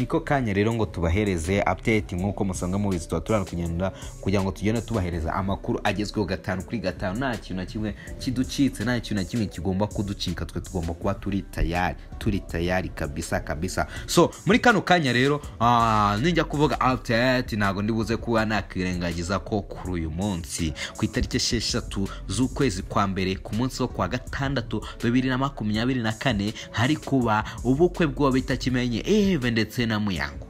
Niko kanya rero ngo tubahereze update nk'uko musanzwe mubizi, tuba turana kugenda kugira ngo tugende tubahereza amakuru agezweho 5 kuri 5. Nta kintu na kimwe kiducitse, nta kintu na kimwe kigomba kuducika, twe tugomba kuba turi tayari, turi tayari kabisa kabisa. So muri kano kanya rero ninjya kuvuga update ntago ndibuze kuba nakirengagiza ko kuri uyu munsi ku itariki 6 z'ukwezi kwa mbere ku munsi wo kwa gatandatu 2024 hari kuba ubukwe bw'uwo bita Kimenyi Yves ndetse na Muyango.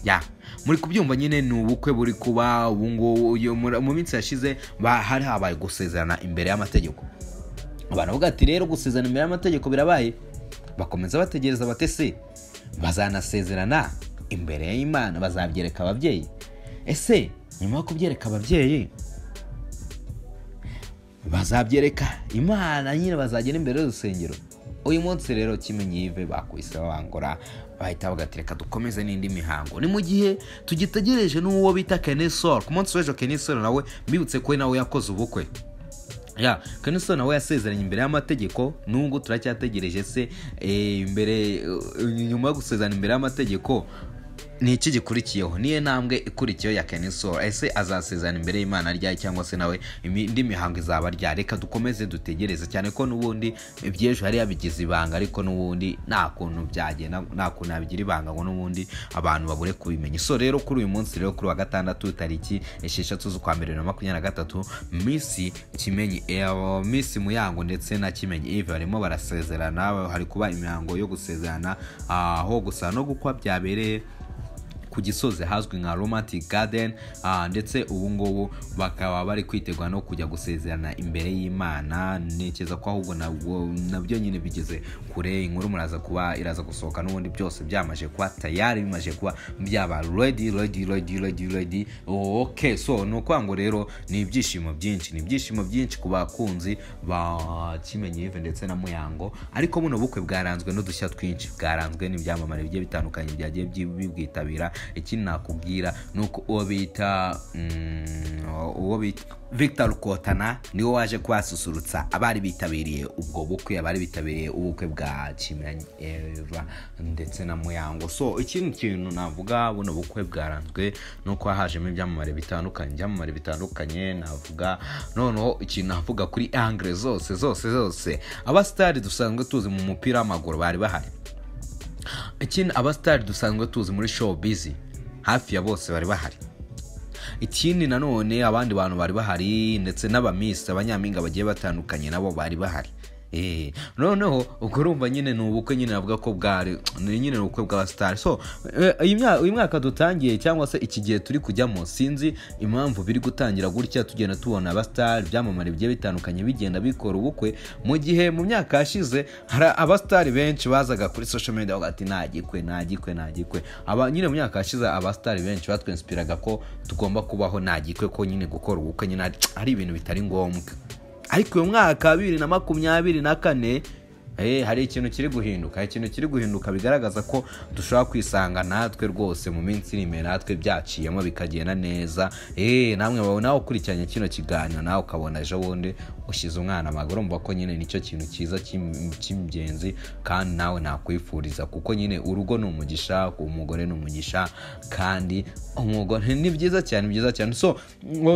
Ya muri kubyumva nyine ni ubukwe buri kuba ubu ngubu. Mu minsi yashize hari habaye gusezerana imbere y'amategeko. Abantu bavuga ati rero gusezerana imbere y'amategeko birabaye, bakomeza bategereza batese bazanasezerana imbere y'Imana, bazabyereka ababyeyi. Ese nyuma yo kubyereka ababyeyi bazabyereka Imana nyine, bazagera imbere y'urusengero. Uyu munsi rero Kimenyi Yves bakubise babangora, bahita bagatereka dukomeze n'indi mihango. Ni mu gihe tugitegereje n'uwo bita Kenny Sol. Ku munsi w'ejo Kenny Sol nawe mbibutse ko nawe yakoze ubukwe. Ya Kenny Sol nawe yasezeranye imbere y'amategeko, nubwo turacyategereje se imbere nyuma yo gusezerana imbere y'amategeko ni iki gikurikiyeho, niye ntambwe ikurikiyeho ya Kenny Sol. Ese azasezerana imbere y'Imana ryari, cyangwa se nawe indi mihango izaba ryari? Reka dukomeze dutegereze, cyane ko n'ubundi iby'ejo hari yabigize ibanga, ariko n'ubundi nta kuntu byagenda, nta kuntu yabigira ibanga ngo n'ubundi abantu babure kubimenya. So rero kuri uyu munsi rero kuri wa gatandatu tariki 6 z'ukwa mbere 2023, Miss Kimenyi, Miss Muyango ndetse na Kimenyi Yves barimo barasezerana. Hari kuba imihango yo gusezerana aho gusa no gukwa byabereye ku Gisozi hazwi nka Romantic Garden, ndetse ubu ngubu bakaba bari kwitegura no kujya gusezerana imbere y'Imana. Ntekereza ko ahubwo nabyo nyine bigeze kure, inkuru muraza kuba iraza gusohoka n'ubundi byose byamaje kuba tayari, bimaje kuba byaba ready ready ready ready ready. Okay, so ni ukuvuga ngo rero ni ibyishimo byinshi, ni ibyishimo byinshi ku bakunzi ba Kimenyi Yves ndetse na Muyango. Ariko buno bukwe bwaranzwe n'udushya twinshi, bwaranzwe n'ibyamamare bigiye bitandukanye byagiye bibwitabira. Ikindi nakubwira nuko uwo bita Victor Rukotana niwe waje kubasusurutsa abari bitabiriye ubwo bukwe, abari bitabiriye ubukwe bwa Kimenyi Yves ndetse na Muyango. So ikindi kintu navuga, buno bukwe bwaranzwe nuko hajemo ibyamamare bitandukanye, ibyamamare bitandukanye navuga. Noneho ikintu navuga kuri angle zose zose zose, abastari dusanzwe tuzi mu mupira w'amaguru bari bahari. Ikindi abastari dusanzwe tuzi muri showbiz hafi ya bose bari bahari. Ikindi nanone abandi bantu bari bahari, ndetse n'abamiss abanyampinga bagiye batandukanye nabo bari bahari. Noneho ubwo urumva nyine ni ubukwe nyine navuga ko bwari nyine ubukwe bw'abastari. So uyu mwaka dutangiye cyangwa se iki gihe turi kujyamo, sinzi impamvu biri gutangira gutya, tugenda tubona abastari byamamare bigiye bitandukanye bigenda bikora ubukwe, mu gihe mu myaka yashize hari abastari benshi bazaga kuri social media bavuga ati nta gikwe nta gikwe nta gikwe. Aba nyine mu myaka yashize abastari benshi batwinspiraga ko tugomba kubaho nta gikwe, ko nyine gukora ubukwe nyine ari ibintu bitari ngombwa. Ariko uyu mwaka 2024 hari ikintu kiri guhinduka, hari ikintu kiri guhinduka bigaragaza ko dushobora kwisanga natwe rwose mu minsi iri imbere natwe byaciyemo bikagenda neza. Namwe bawe nawe ukurikiranye kino kiganiro nawe ukabona ejo bundi ushyize umwana amaguru, urumva ko nyine nicyo kintu cyiza cy'ingenzi kandi nawe nakwifuriza, kuko nyine urugo ni umugisha, umugore ni umugisha, kandi umugore ni byiza cyane, byiza cyane. So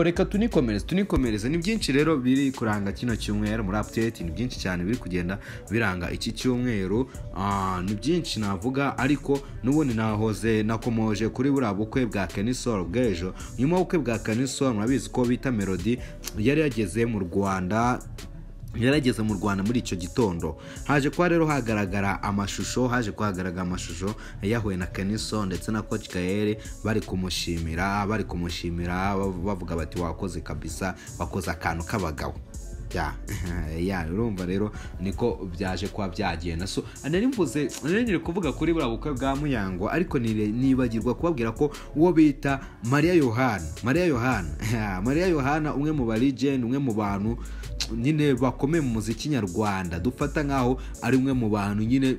reka tunikomereze, ni byinshi rero biri kuranga kino cyumweru muri update, ni byinshi cyane biri kugenda biranga iki cyumweru, ni byinshi navuga. Ariko n'ubundi nahoze nakomoje kuri buriya bukwe bwa Kenny Sol bw'ejo. Nyuma y'ubukwe bwa Kenny Sol murabizi ko bita Melody yari yageze mu Rwanda, yarageze mu Rwanda muri icyo gitondo. Haje kuba rero hagaragara amashusho, haje kuhagaragara amashusho yahuye na Kenny Sol ndetse na Coach Gael bari kumushimira, bavuga bati wakoze kabisa, wakoze akantu k'abagabo. Ya urumva rero niko byaje kuba byagenda. So nari mvuze, nari kuvuga kuri buriya bukwe bwa Muyango, ariko nibagirwa kubabwira ko uwo bita Maria Yohana umwe mu ba legend, umwe mu bantu nyine bakomeye mu muziki nyarwanda, dufata nkaho ari umwe mu bantu nyine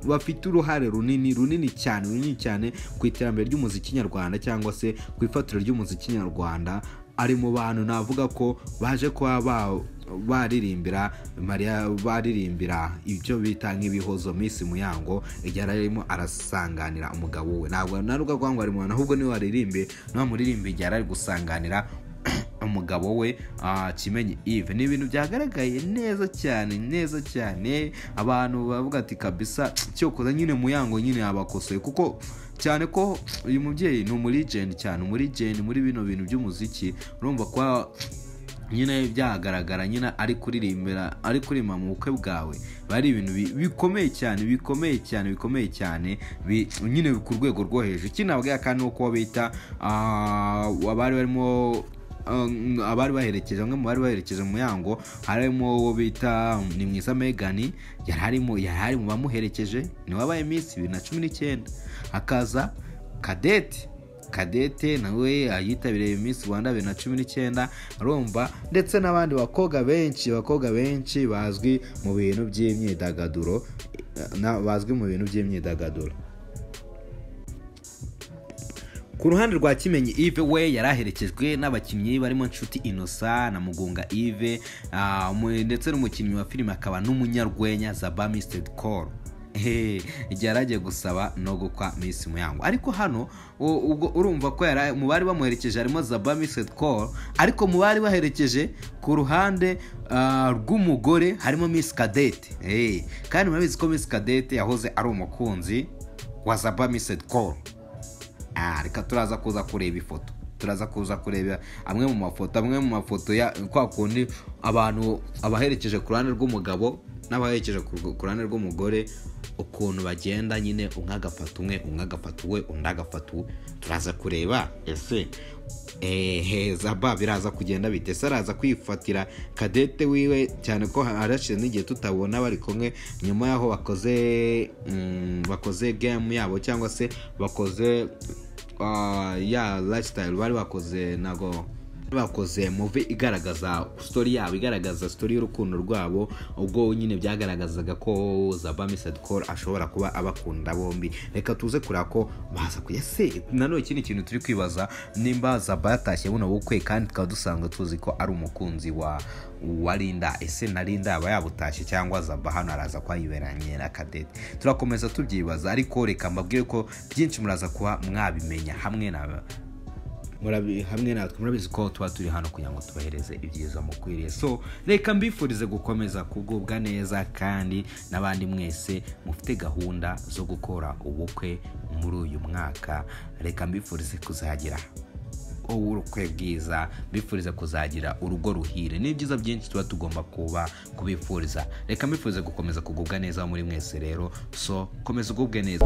bafite uruhare runini cyane ku iterambere ry'umuziki nyarwanda cyangwa se ku ifatiro ry'umuziki nyarwanda. Ari mu bantu navuga ko baje kuba Baririmbira Mariya, baririmbira ibyo bita nk'ibihozo Miss Muyango igihe arimo arasanganira umugabo we. Ntabwo naruga ngo ari mu, ahubwo niwe waririmbe, namuririmbe igihe ari gusanganira umugabo we Kimenyi Yves. Ni ibintu byagaragaye neza cyane, neza cyane. Abantu bavuga ati kabisa cyokoza nyine Muyango nyine yabakosoye, kuko cyane ko uyu mubyeyi ni umulegend cyane, umulegend muri bino bintu by'umuziki. Urumva ko nyine byagaragara nyine ari kuririmbira, ari kuririmba mu bukwe bwawe, bari ibintu bikomeye cyane, bikomeye cyane, bikomeye cyane, nyine ku rwego rwo hejuru. Ikindi kandi uko bita abari barimo, abari baherekeje, bamwe mu bari baherekeje Muyango harimo uwo bita ni Mwiza Megan, yari ari mu bamuherekeje, ni wabaye Miss 2019. Hakaza Cadette nawe yitabiriye Miss Rwanda 2019, arumva, ndetse n'abandi bakobwa benshi, bakobwa benshi bazwi mu bintu by'imyidagaduro, bazwi mu bintu by'imyidagaduro. Ku ruhande rwa Kimenyi Yves we yaraherekejwe n'abakinnyi barimo Nshuti Innocent na Mugunga Yves, ndetse n'umukinnyi wa filime akaba n'umunyarwenya Zaba Mr Call igihe yaragiye gusaba no gukwa Miss Muyango. Ariko hano ubwo urumva ko mu bari bamuherekeje harimo Zaba Mr Call, ariko mu bari baherekeje ku ruhande rw'umugore harimo Miss Cadette. Kandi murabizi ko Miss Cadette yahoze ari umukunzi wa Zaba Mr Call. Reka turaza kuza kureba ifoto, turaza kuza kureba amwe mu mafoto, amwe mu mafoto ya kwa kundi abantu abaherekeje ku ruhande rw'umugabo n'abaherekeje ku ruhande rw'umugore ukuntu bagenda nyine, umwe agafata umwe, umwe agafata uwe, undi agafata uwe. Turaza kureba ese Zaba biraza kugenda bite, se araza kwifatira Cadette wiwe, cyane ko harashize n'igihe tutabona bari kumwe nyuma yaho bakoze game yabo, cyangwa se bakoze ya lifestyle bari bakoze, nago bakoze movie igaragaza story yabo, igaragaza story y'urukundo rwabo. Ubwo nyine byagaragazaga ko Zaba Mr Call ashobora kuba abakunda bombi. Reka tuze kureba ko baza kuyase. Nanone ikindi kintu turi kwibaza nimba Zaba yatashye buno bukwe, kandi tukaba dusanzwe tuzi ko ari umukunzi wa Linda, ese na Linda aba yabutashye cyangwa Zaba hano araza kwayiberanye na Cadette? Turakomeza tubyibaza, ariko reka mbabwire ko byinshi muraza kuba mwabimenya hamwe na hamwe natwe. Murabizi ko tuba turi hano kugira ngo tubahereze ibyiza mukwiriye. So reka mbifurize gukomeza kugubwa neza, kandi n'abandi mwese mufite gahunda zo gukora ubukwe muri uyu mwaka, reka mbifurize kuzagira ubukwe bwiza, mbifurize kuzagira urugo ruhire. Ni byiza byinshi tuba tugomba kuba kubifuriza. Reka mbifurize gukomeza kugubwa neza muri mwese rero. So komeza ugubwe neza.